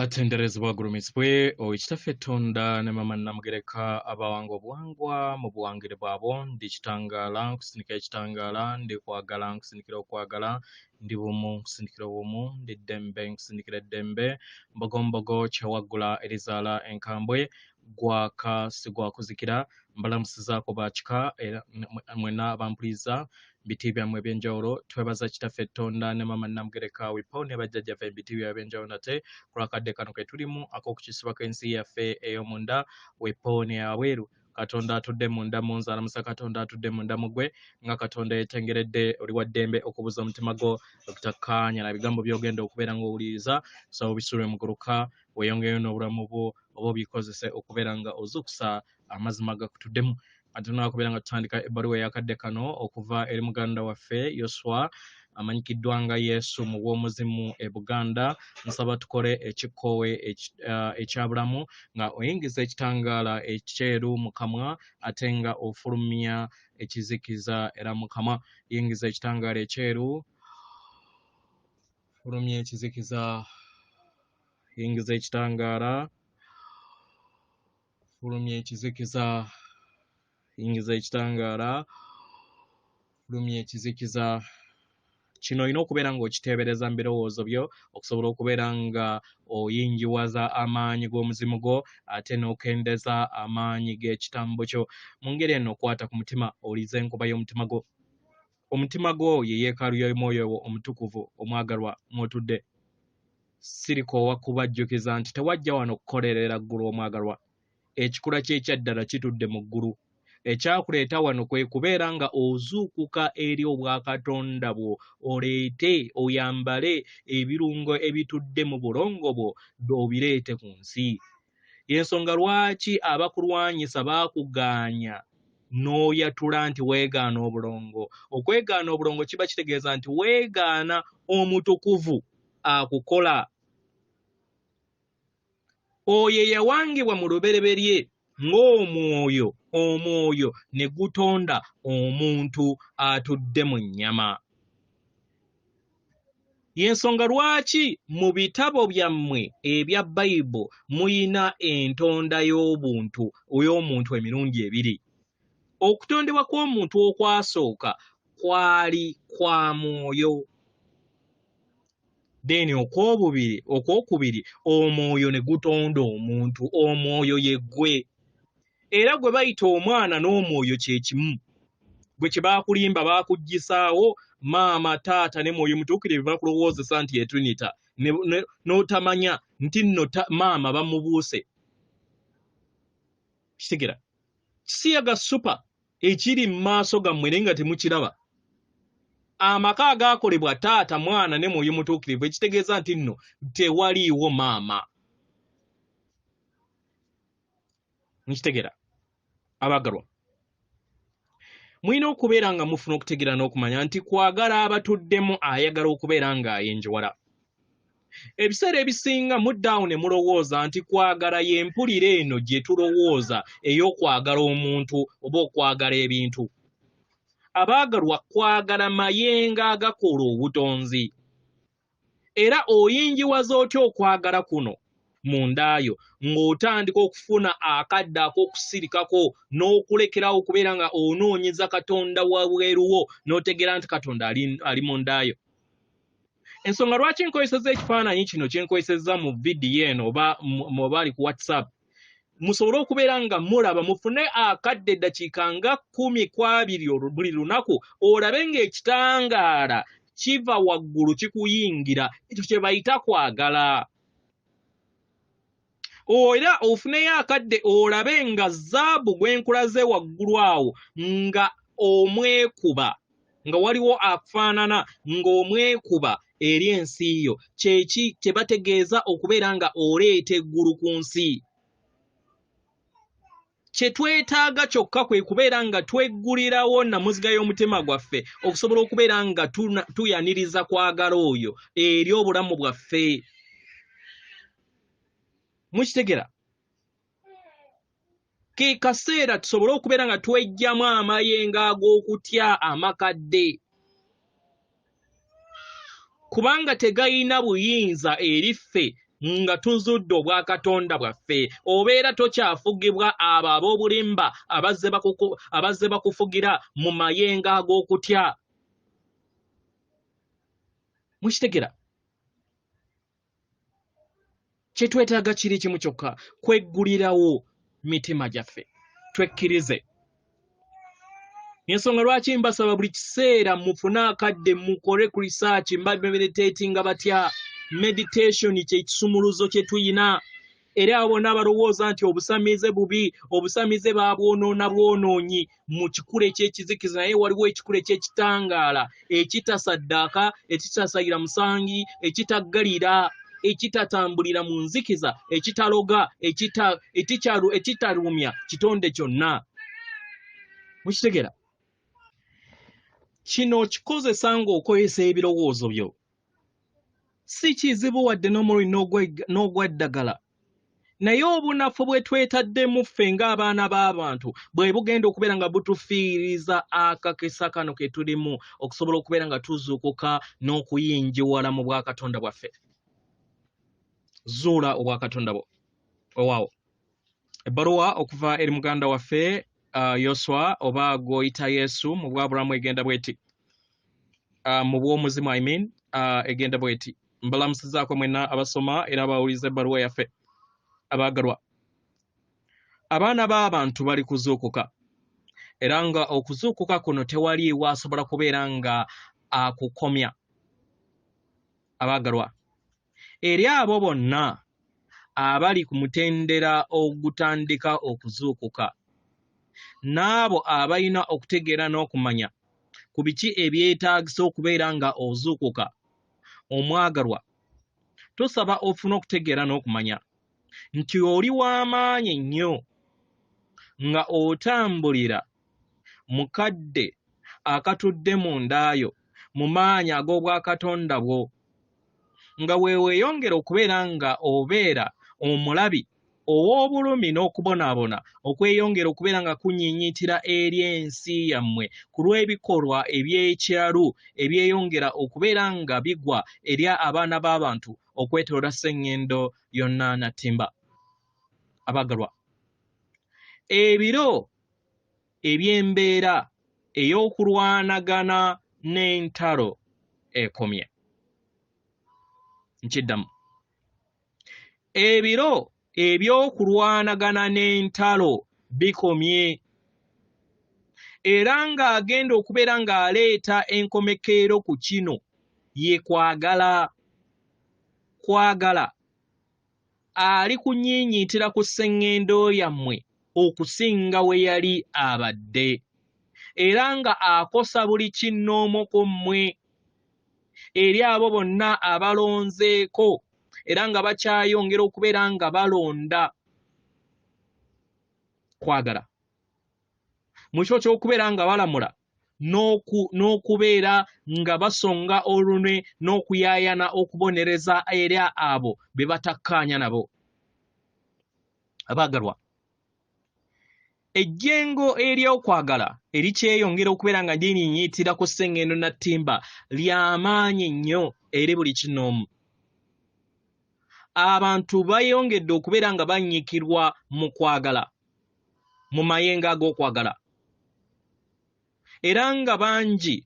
Atenderezebwa agulumizibwe oyo Kitaffe Ttonda ne Maama Nnamugereka abawanga obuwangwa mu buwangire bwabwo. Ndi kitangaala nkusindikira ekitangaala, ndi kwagala nkusindikira okwagala, ndi bumu nkusindikira obumu, ndi ddembe nkusindikira eddembe, mbogombogo kyewaggula erizaala enkambwe, gwaka si gwa kuzikira. Mbalamusizaako ba kika era mwenna abampuliriza biti byammwe eby'enjawulo. Twebaza Kitaffe Ttonda ne Maama Nnamugereka Wipo ne bajjajjaffe mu biti byabwe eby'enjawulo nate ku lw'akadde kano ke tulimu ak'okukyusibwako ensi yaffe ey'omunda Wipo n'eyabweru. Katonda atudde munda mu nze alamusa Katonda atudde munda mu ggwe nga Katonda yeetengeredde oli wa ddembe okubuza omutima gwo obutakkaanya na bigambo by'ogenda okubeera ng'owuliriza nsaba obisuule muguluka weeyongereyo n'obulamu bwo oba obikozese okubeera nga ozuukusa amazima agakutuddemu. Ate tunakubeera nga tutandika ebbaluwa eyakadde kano okuva eri muganda waffe Yoswa amanyikiddwa nga Yesu mu bw'omuzimu e Buganda. Nsaba tukole ekikkowe ekyabulamu nga oyingiza ekitangaala ekyeru mu kamwa ate nga ofulumya ekizikiza era mu kamwa. Yingiza ekitangaala ekyeru, fulumya ekizikiza, yingiza ekitangaala, fulumya ekizikiza, yingiza ekitangaala, fulumya ekizikiza. Kino olina okubeera ng'okiteebereza mu birowoozo byo okusobola okubeera nga oyingiwaza amaanyi g'omuzimu gwo ate n'okendeza amaanyi g'ekitambo kyo. Mu ngeri eno kwata ku mutima owulize enkuba y'omutima gwo. Omutima gwo ye yeekaalu y'omwoyo wo omutukuvu omwagalwa mw'otudde. Sirikoowa kubajjukiza nti tewajja wano kukolerera ggulu omwagalwa. Ekikula ky'ekyaddala kitudde mu ggulu. Ekyakuleeta wano kwe kubeera nga ozuukuka eri obwakatonda bwo oleete oyambale ebirungo ebitudde mu bulongo bwo obireete ku nsi. Y'ensonga lwaki abakulwanyisa baakugaanya n'oyatula nti weegaana obulongo. Okwegaana obulongo kiba kitegeeza nti weegaana omutukuvu akukola. Oyo eyawangibwa mu lubereberye ng'omwoyo, omwoyo ne gutonda omuntu atudde mu nnyama. Y'ensonga lwaki mu bitabo byammwe ebya Bible muyina entonda y'obuntu y'omuntu emirundi ebiri. Okutondebwa kw'omuntu okwasooka kwali kwa mwoyo. Then okwobubiri okwokubiri omwoyo ne gutonda omuntu, omwoyo ye ggwe. Era gwe bayita omwana n'omwoyo kye kimu. Gwe kye baakulimba baakuggyisaawo maama, taata ne mwoyo mutuukirivu bakulowoozesa nti ye Trinita n'otamanya nti nno maama bamubuuse. Kitegera kisiyaga super ekiri mu maaso gammwe naye nga temukiraba. Amaka agaakolebwa taata, mwana ne mwoyo mutuukirivu ekitegeeza nti nno tewaliiwo maama. Nkitegera abagalwa mulina okubeera nga mufuna okutegeera n'okumanya nti kwagala abatuddemu ayagala okubeera ng'ayenjewala. Ebiseera ebisinga mudda awo ne mulowooza nti kwagala y'empulira eno gye tulowooza ey'okwagala omuntu oba okwagala ebintu. Abaagalwa kwagala mayengo agakola obutonzi. Era oyingiwaza otya okwagala kuno munda yo ng'otandika okufuna akadde ak'okusirikako n'okulekerawo okubeera nga onoonyeza Katonda wabweru wo n'otegeera nti Katonda ali munda yo. Ensonga lwaki nkozesezza ekifaananyi kino kye nkozesezza mu vidiyo eno oba oba ali ku WhatsApp musobole okubeera nga mulaba mufune akadde eddakiika nga kkumi ku abiri buli lunaku olabe ng'ekitangaala kiva waggulu kikuyingira ekyo kye bayita kwagala. Era ofuneyo akadde olabe nga zaabu gwe nkulaze waggulu awo nga omwekuba nga waliwo akufaanana ng'omwekuba eri ensi yo kyeki kye bategeeza okubeera nga oleeta eggulu ku nsi. Kye twetaaga kyokka kwe kubeera nga tweggulirawo nnamuziga y'omutima gwaffe okusobola okubeera nga tuyaniriza kwagala oyo eri obulamu bwaffe. Mukitegera? Ke kaseera tusobole okubeera nga tweggyamu amayengo ag'okutya amakadde, kubanga tegayina buyinza eri ffe nga tuzudde obwakatonda bwaffe. Obeera tokyafugibwa abo ab'obulimba abazze bakufugira mu mayengo ag'okutya. Mukitegera? Kye twetaaga kiri kimu kyokka, kweggulirawo mitima gyaffe, twekkirize. Ensonga lwaki mbasaba buli kiseera mufune akadde mukole ku research, mbameditatinga batya. Meditation kye kisumuluzo kye tuyina. Era abo bonna abalowooza nti obusamize bubi, obusamize baabwonoona bwonoonyi mu kikula eky'ekizikiza, naye waliwo ekikula eky'ekitangaala ekitasaddaaka, ekitasayira musangi, ekitaggalira, ekitatambulira mu nzikiza, ekitaloga, ekitalumya kitonde kyonna. Mukitegera? Kino okikozesa ng'okozesa ebirowoozo byo. Si kizibu wadde n'omulundi n'ogw'eddagala. Naye obunafu bwe twetaddemu ffe ng'abaana b'abantu bwe bugenda okubeera nga butufiiriza akakisa kano ke tulimu okusobola okubeera nga tuzuukuka n'okuyinjiwala mu bwakatonda bwaffe. Zuula obwakatonda bwo. Weewaawo. Ebbaluwa okuva eri muganda waffe Yoswa oba gw'oyita Yesu mu bwabulamu egenda bw'eti. Mu bw'omuzimu I mean, egenda bw'eti. Mbalamusizaako mwenna abasoma era abawuliza ebbaluwa yaffe. Abaagalwa, abaana b'abantu bali kuzuukuka, era nga okuzuukuka kuno tewaliiwo asobola kubeera nga akukomya. Abaagalwa, eri abo bonna abali ku mutendera ogutandika okuzuukuka, n'abo abalina okutegeera n'okumanya ku biki ebyetaagisa okubeera nga ozuukuka, omwagalwa, tusaba ofune okutegeera n'okumanya nti oli w'amaanyi nnyo nga otambulira mu kadde akatudde munda yo mu maanyi ag'obwakatonda bwo, nga weeweyongera okubeera nga obeera omulabi ow'obulumi n'okubonaabona okweyongera okubeera nga kunyiinyitira eri ensi yammwe ku lw'ebikolwa eby'ekiralu ebyeyongera okubeera nga bigwa eri abaana b'abantu okwetoloola sseŋŋendo yonna nattimba. Abaagalwa, ebiro eby'embeera ey'okulwanagana n'entalo ekomye. Nkiddamu. Ebiro eby'okulwanagana n'entalo bikomye. Era ng'agenda okubeera ng'aleeta enkomekeero ku kino ye kwagala. Kwagala ali kunyiinyiitira ku sseŋŋendo yammwe okusinga we yali abadde, era nga akosa buli kinnoomo ku mmwe eri abo bonna abalonzeeko era nga bakyayongera okubeera nga balonda kwagala mu kifo ky'okubeera nga balamula n'okubeera nga basonga olunwe n'okuyaayana okubonereza eri abo be batakkaanya nabo. Abaagalwa, ejjengo ery'okwagala erikyeyongera okubeera nga lirinyiitira ku sseŋŋendo na ttimba ly'amaanyi nnyo eri buli kinnoomu. Abantu bayongedde okubeera nga bannyikirwa mu kwagala, mu mayengo ag'okwagala, era nga bangi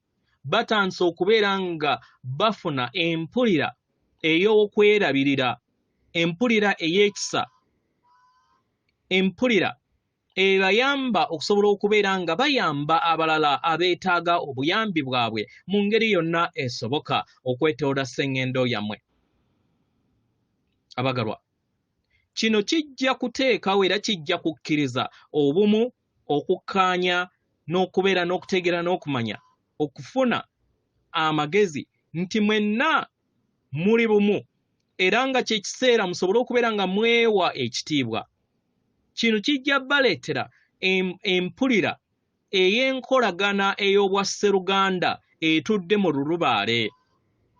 batandise okubeera nga bafuna empulira ey'okwerabirira, empulira ey'ekisa, empulira ebayamba okusobola okubeera nga bayamba abalala abeetaaga obuyambi bwabwe mu ngeri yonna esoboka okwetoola sseŋŋendo yammwe. Abagalwa, kino kijja kuteekawo era kijja kukkiriza obumu, okukkaanya n'okubeera n'okutegeera n'okumanya, okufuna amagezi nti mwenna muli bumu era nga kye kiseera musobole okubeera nga mwewa ekitiibwa. Kino kijja baleetera empulira ey'enkolagana ey'obwasseruganda etudde mu lulubaale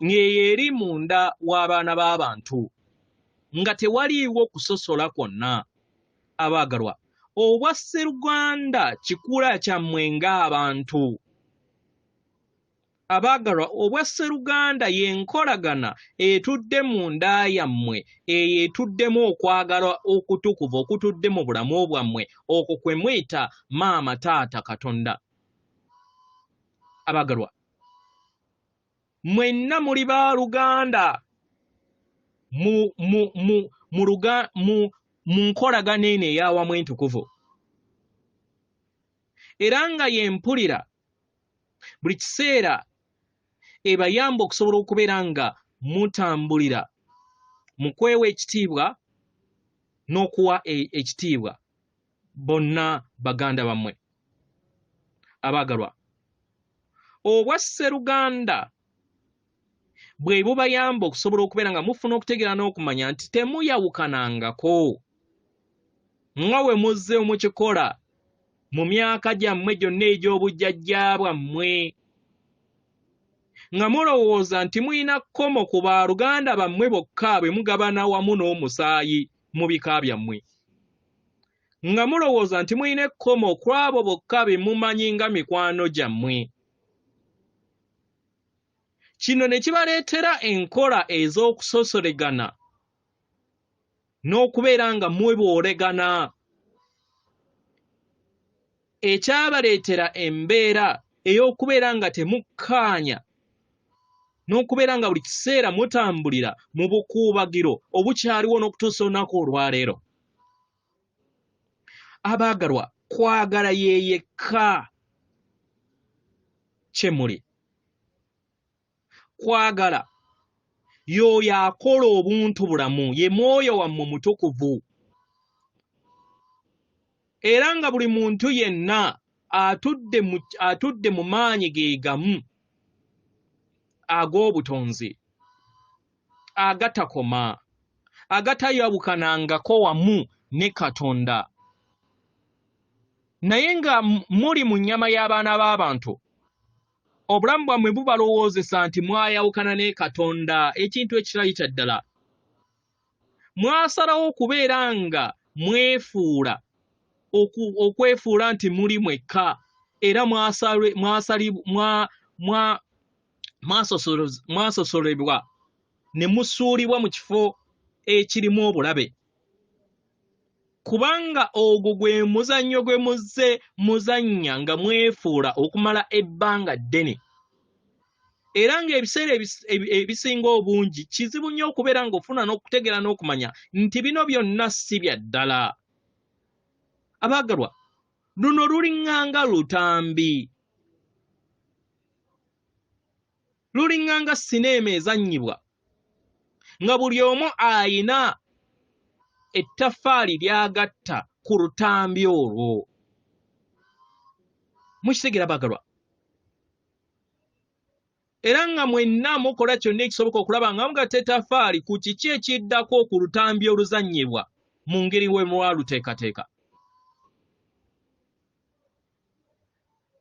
ng'eyo eri munda w'abaana b'abantu nga tewaliiwo kusosola kwonna. Abaagalwa, obwasseruganda kikula kyammwe ng'abantu. Abaagalwa, obwasseruganda y'enkolagana etudde mu nda yammwe, eyo etuddemu okwagala okutukuvu okutudde mu bulamu bwammwe, okwo kwe muyita maama, taata, Katonda. Abaagalwa, mwenna muli baaluganda mu nkolagana eno ey'awamu entukuvu. Era nga y'empulira buli kiseera ebayamba okusobola okubeera nga mutambulira mu kwewa ekitiibwa n'okuwa ekitiibwa bonna baganda bammwe. Abaagalwa, obwasseruganda bwe bubayamba okusobola okubeera nga mufuna okutegeera n'okumanya nti temuyawukanangako nga bwe muzze mukikola mu myaka gyammwe gyonna egy'obujjajja bwammwe, nga mulowooza nti mulina kkomo ku baaluganda bammwe bokka bwe mugabana wamu n'omusaayi mu bika byammwe, nga mulowooza nti mulina ekkomo ku abo bokka be mumanyi nga mikwano gyammwe. Kino ne kibaleetera enkola ez'okusosolegana n'okubeera nga mweboolegana, ekyabaleetera embeera ey'okubeera nga temukkaanya n'okubeera nga buli kiseera mutambulira mu bukuubagiro obukyaliwo n'okutuusa olunaku olwaleero. Abaagalwa, kwagala ye yekka kye muli. Kwagala y'oyo akola obuntu bulamu, ye mwoyo wammwe omutukuvu. Era nga buli muntu yenna atudde mu maanyi ge gamu ag'obutonzi agatakoma, agatayawukanangako wamu ne Katonda. Naye nga muli mu nnyama y'abaana b'abantu, obulamu bwammwe bubalowoozesa nti mwayawukana ne Katonda, ekintu ekitali kya ddala. Mwasalawo okubeera nga mwefuula, okwefuula nti muli mwekka, era mwasosolebwa ne musuulibwa mu kifo ekirimu obulabe. Kubanga ogwo gwe muzannyo gwe muzze muzannya nga mwefuula okumala ebbanga ddene. Era ng'ebiseera ebisinga obungi kizibu nnyo okubeera ng'ofuna n'okutegeera n'okumanya nti bino byonna si bya ddala. Abaagalwa, luno luliŋŋanga lutambi. Luliŋŋanga sineema ezannyibwa nga buli omu ayina ettaffaali ly'agatta ku lutambi olwo. Mukitegeera baagalwa? Era nga mwenna mukola kyonna ekisoboka okulaba nga mugatta ettaffaali ku kiki ekiddako ku lutambi oluzannyibwa mu ngeri we mwaluteekateeka.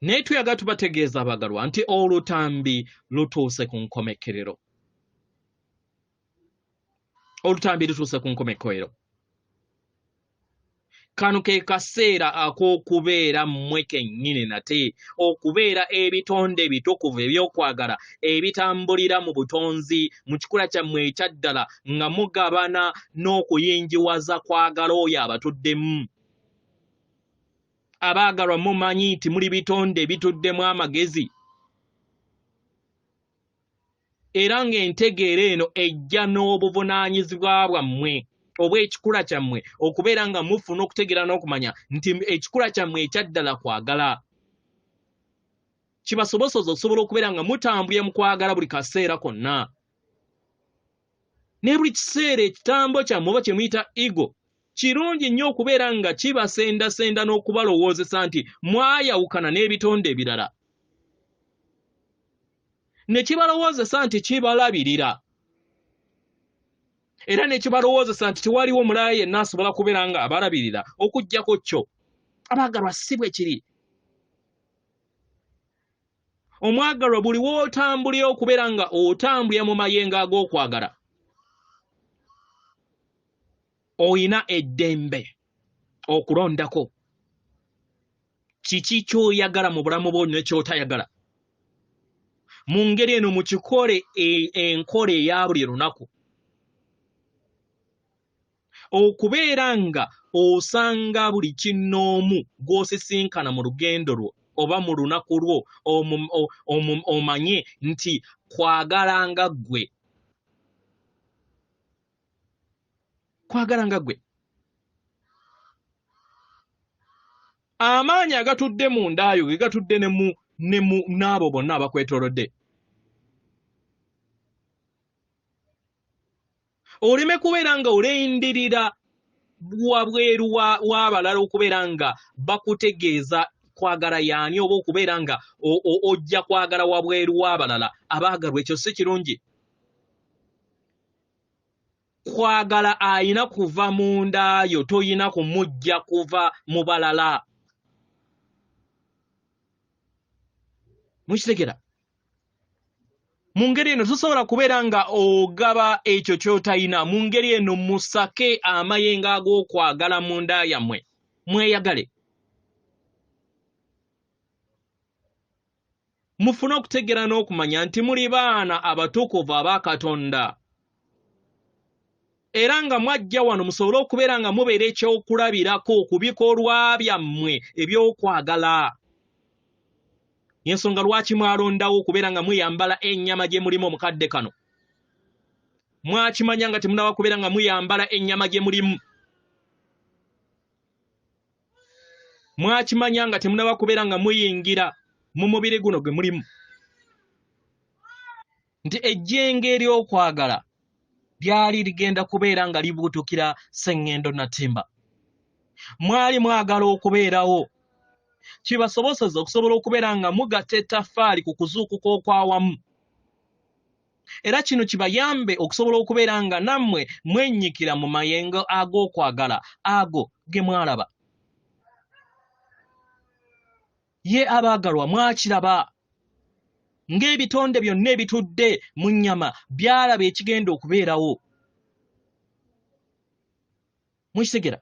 Naye tweyagala tubategeeza abagalwa nti olutambi lutuuse ku nkomekkerero. Olutambi lutuuse ku nkomekkerero. Kano ke kaseera ak'okubeera mmwe kennyini nate, okubeera ebitonde ebitukuvu eby'okwagala ebitambulira mu butonzi mu kikula kyammwe ekya ddala, nga mugabana n'okuyingiwaza kwagala oyo abatuddemu. Abaagalwa, mumanyi nti muli bitonde ebituddemu amagezi, era ng'entegeera eno ejja n'obuvunaanyizibwa bwammwe obw'ekikula kyammwe okubeera nga mufuna okutegeera n'okumanya nti ekikula kyammwe ekya ddala kwagala. Kibasobosoza okusobola okubeera nga mutambulira mu kwagala buli kaseera konna. Ne buli kiseera ekitambo kyammwe oba kye muyita ego kirungi nnyo okubeera nga kibasendasenda n'okubalowoozesa nti mwayawukana n'ebitonde ebirala. Ne kibalowoozesa nti kibalabirira. Era ne kibalowoozesa nti tewaliwo mulala yenna asobola kubeera nga abalabirira okuggyako kyo. Abaagalwa, si bwe kiri. Omwagalwa, buli w'otambulira okubeera nga otambulira mu mayengo ag'okwagala, olina eddembe okulondako kiki ky'oyagala mu bulamu bwo ne ky'otayagala. Mu ngeri eno mukikole enkola eya buli lunaku. Okubeera nga osanga buli kinnoomu gw'osisinkana mu lugendo lwo oba mu lunaku lwo omanye nti kwagala nga ggwe. Kwagala nga ggwe. Amaanyi agatudde mu ndaayo ge gatudde ne mu n'abo bonna abakwetoolodde. Oleme kubeera nga olindirira wabweru w'abalala okubeera nga bakutegeeza kwagala yaani oba okubeera nga ojja kwagala wabweru w'abalala abaagalwa. Ekyo si kirungi. Kwagala ayina kuva mu ndaayo, toyina kumujja kuva mu balala. Mukitegera? Mu ngeri eno tosobola kubeera nga ogaba ekyo ky'otayina. Mu ngeri eno musake amayengo ag'okwagala mu nda yammwe, mweyagale. Mufune okutegeera n'okumanya nti muli baana abatukuvu aba Katonda, era nga mwajja wano musobole okubeera nga mubeera ekyokulabirako ku bikolwa byammwe eby'okwagala. Y'ensonga lwaki mwalondawo okubeera nga muyambala ennyama gye mulimu omukadde kano. Mwakimanya nga temunnaba kubeera nga muyambala ennyama gye mulimu. Mwakimanya nga temunnaba kubeera nga muyingira mu mubiri guno gwe mulimu nti ejjengo ery'okwagala lyali ligenda kubeera nga libuutukira Sseŋŋendo Natimba. Mwali mwagala okubeerawo kibasoboseze okusobola okubeera nga mugatta ettaffaali ku kuzuukuka okw'awamu, era kino kibayambe okusobola okubeera nga nammwe mwennyikira mu mayengo ag'okwagala ago ge mwalaba. Ye abaagalwa mwakiraba ng'ebitonde byonna ebitudde mu nnyama byalaba ekigenda okubeerawo. Mukitegera?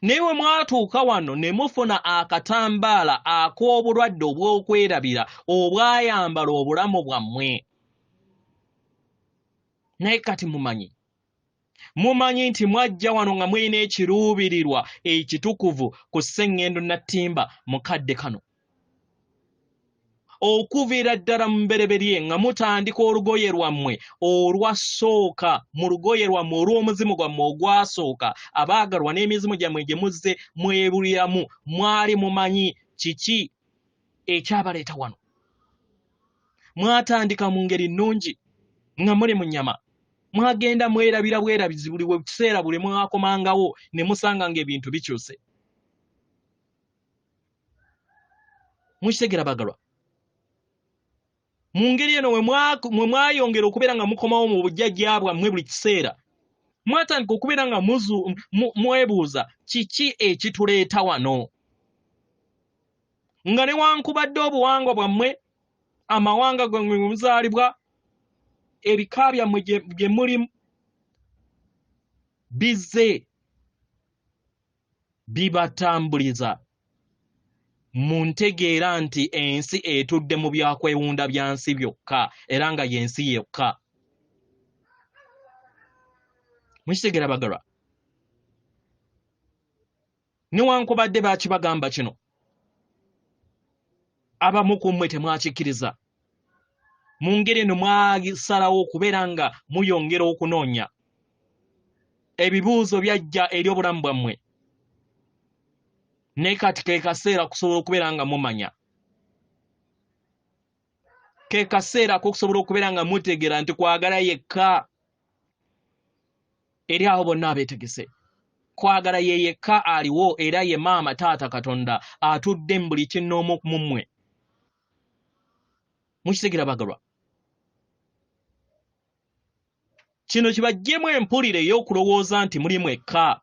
Naye bwe mwatuuka wano ne mufuna akatambaala ak'obulwadde obw'okwerabira obwayambala obulamu bwammwe. Naye kati mumanyi. Mumanyi nti mwajja wano nga mulina ekiruubirirwa ekitukuvu ku Sseŋŋendo Nattimba mu kadde kano. Okuviira ddala mu mbereberye nga mutandika olugoye lwammwe olwasooka, mu lugoye lwammwe olw'omuzimu gwammwe ogwasooka, abaagalwa n'emizimu gyammwe gye muzze mwebuliramu, mwali mumanyi kiki ekyabaleeta wano. Mwatandika mu ngeri nnungi nga muli mu nnyama. Mwagenda mwerabira bwerabizi buli kiseera buli mwakomangawo ne musanga ng'ebintu bikyuse. Mukitegera bagalwa? Mu ngeri eno mwe mwayongera okubeera nga mukomawo mu bujjajja bwammwe buli kiseera, mwatandika okubeera nga mwebuuza kiki ekituleeta wano. Nga newankubadde obuwangwa bwammwe, amawanga gammwe mwe muzaalibwa, ebika byammwe gye mulimu bizze bibatambuliza mu ntegeera nti ensi etudde mu byakwewunda bya nsi byokka era nga y'ensi yokka. Mukitegeera bagalwa? Newankubadde baakibagamba kino, abamu ku mmwe temwakikkiriza. Mu ngeri eno mwasalawo okubeera nga muyongera okunoonya. Ebibuuzo byajja eri obulamu bwammwe, naye kati ke kaseera okusobola okubeera nga mumanya. Ke kaseera ak'okusobola okubeera nga mutegeera nti kwagala yekka eri abo bonna abeetegese. Kwagala ye yekka aliwo era ye maama taata Katonda atudde mu buli kinnoomu mu mmwe. Mukitegera bagalwa? Kino kibaggyemu empulira ey'okulowooza nti muli mwekka.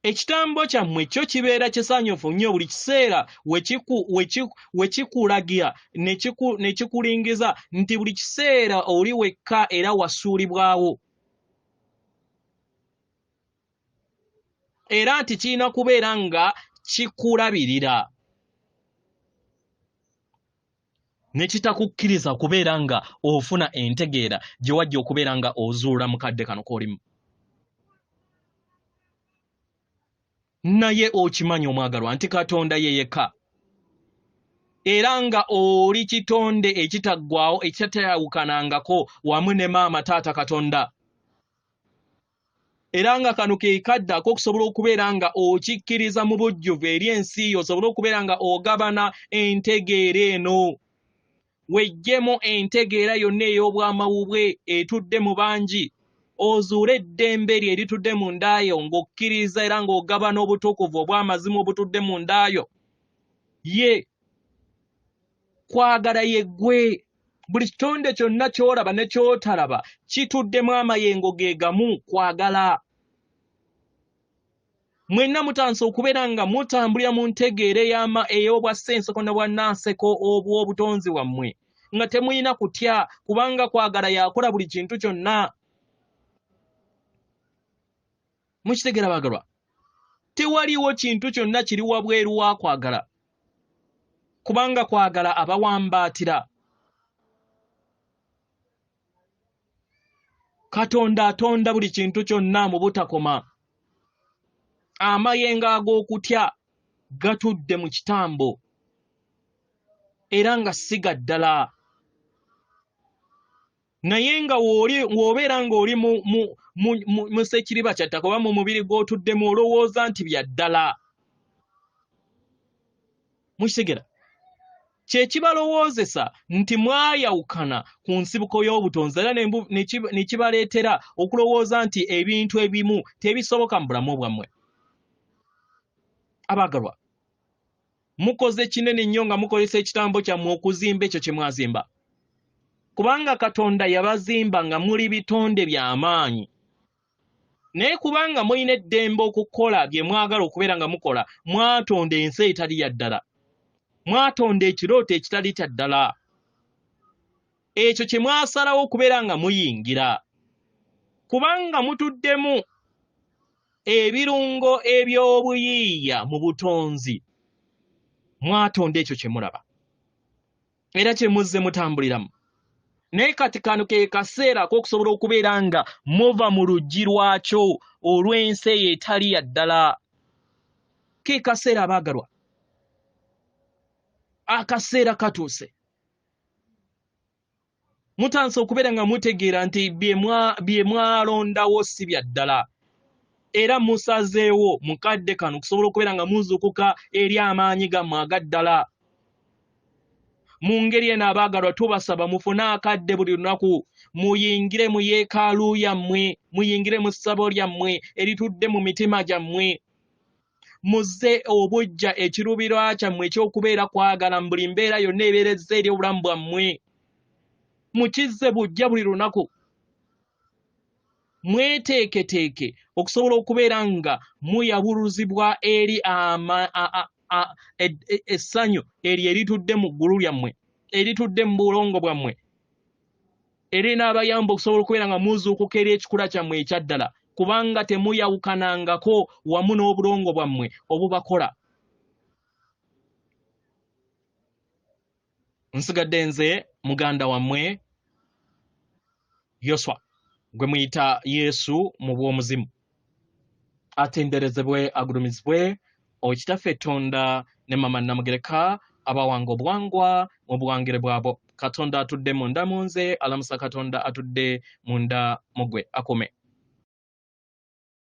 Ekitambo kyammwe kyo kibeera kisanyufu nnyo buli kiseera we kikulagira ne kikulingiza nti buli kiseera oli wekka era wasuulibwawo. Era nti kirina kubeera nga kikulabirira. Ne kitakukkiriza kubeera nga ofuna entegeera gye wajja okubeera nga ozuula mu kadde kano k'olimu. Naye okimanyi omwagalwa nti Katonda ye yekka, era nga oli kitonde ekitaggwaawo ekitayawukanangako wamu ne maama taata Katonda. Era nga kano ke kadde ak'okusobola okubeera nga okikkiriza mu bujjuvu eri ensi yo, osobole okubeera nga ogabana entegeera eno. Weggyemu entegeera yonna ey'obwamawubwe etudde mu bangi, ozuule eddembe lye eritudde mu ndaayo ng'okkiriza era ng'ogabana obutukuvu obw'amazima obutudde mu ndaayo. Ye kwagala ye ggwe. Buli kitonde kyonna ky'olaba ne ky'otalaba kituddemu amayengo ge gamu kwagala. Mwenna mutandise okubeera nga mutambulira mu ntegeera ey'obwa ssenseko ne bwa nnanseko obw'obutonzi bwammwe, nga temulina kutya, kubanga kwagala yakola buli kintu kyonna. Mukitegeera baagalwa? Tewaliwo kintu kyonna kiri wabweru wa kwagala, kubanga kwagala abawambaatira. Katonda atonda buli kintu kyonna mu butakoma. Amayengo ag'okutya gatudde mu kitambo era nga si ga ddala. Naye nga w'obeera ng'oli mu ssekiriba kya ttaka oba mu mubiri gw'otuddemu, olowooza nti bya ddala. Mukitegera? Kye kibalowoozesa nti mwayawukana ku nsibuko y'obutonzi, era ne kibaleetera okulowooza nti ebintu ebimu tebisoboka mu bulamu bwammwe. Abaagalwa, mukoze kinene nnyo nga mukozesa ekitambo kyammwe okuzimba ekyo kye mwazimba. Kubanga Katonda yabazimba nga muli bitonde by'amaanyi. Naye kubanga mulina eddembe okukola bye mwagala okubeera nga mukola, mwatonda ensi etali ya ddala. Mwatonda ekirooto ekitali kya ddala. Ekyo kye mwasalawo okubeera nga muyingira. Kubanga mutuddemu ebirungo eby'obuyiiya mu butonzi, mwatonda ekyo kye mulaba. Era kye muzze mutambuliramu. Naye kati kano ke kaseera ak'okusobola okubeera nga muva mu luggi lwakyo olw'ensi eyo etali ya ddala. Ke kaseera abaagalwa. Akaseera katuuse. Mutandise okubeera nga mutegeera nti bye mwalondawo si bya ddala. Era musazeewo mu kadde kano okusobola okubeera nga muzuukuka eri amaanyi gammwe aga ddala. Mu ngeri eno abaagalwa tubasaba mufune akadde buli lunaku, muyingire mu yeekaalu yammwe, muyingire mu ssabo lyammwe eritudde mu mitima gyammwe. Muzze obuggya ekiruubirirwa kyammwe eky'okubeera kwagala mu buli mbeera yonna ebeerezza eri obulamu bwammwe. Mukizze buggya buli lunaku. Mweteeketeeke okusobola okubeera nga muyabuluzibwa eri essanyu eryo eritudde mu ggulu lyammwe, eritudde mu bulongo bwammwe, erinaabayamba okusobola okubeera nga muzuukuka eri ekikula kyammwe ekya ddala, kubanga temuyawukanangako wamu n'obulongo bwammwe obubakola. Nsigadde nze muganda wammwe Yoswa, gwe muyita Yesu mu bw'omuzimu. Atenderezebwe, agulumizibwe Okitaffe Tonda ne Mama Namugereka abawanga obuwangwa mu buwangire bwabo. Katonda atudde munda mu nze alamusa Katonda atudde munda mu gwe. Akume.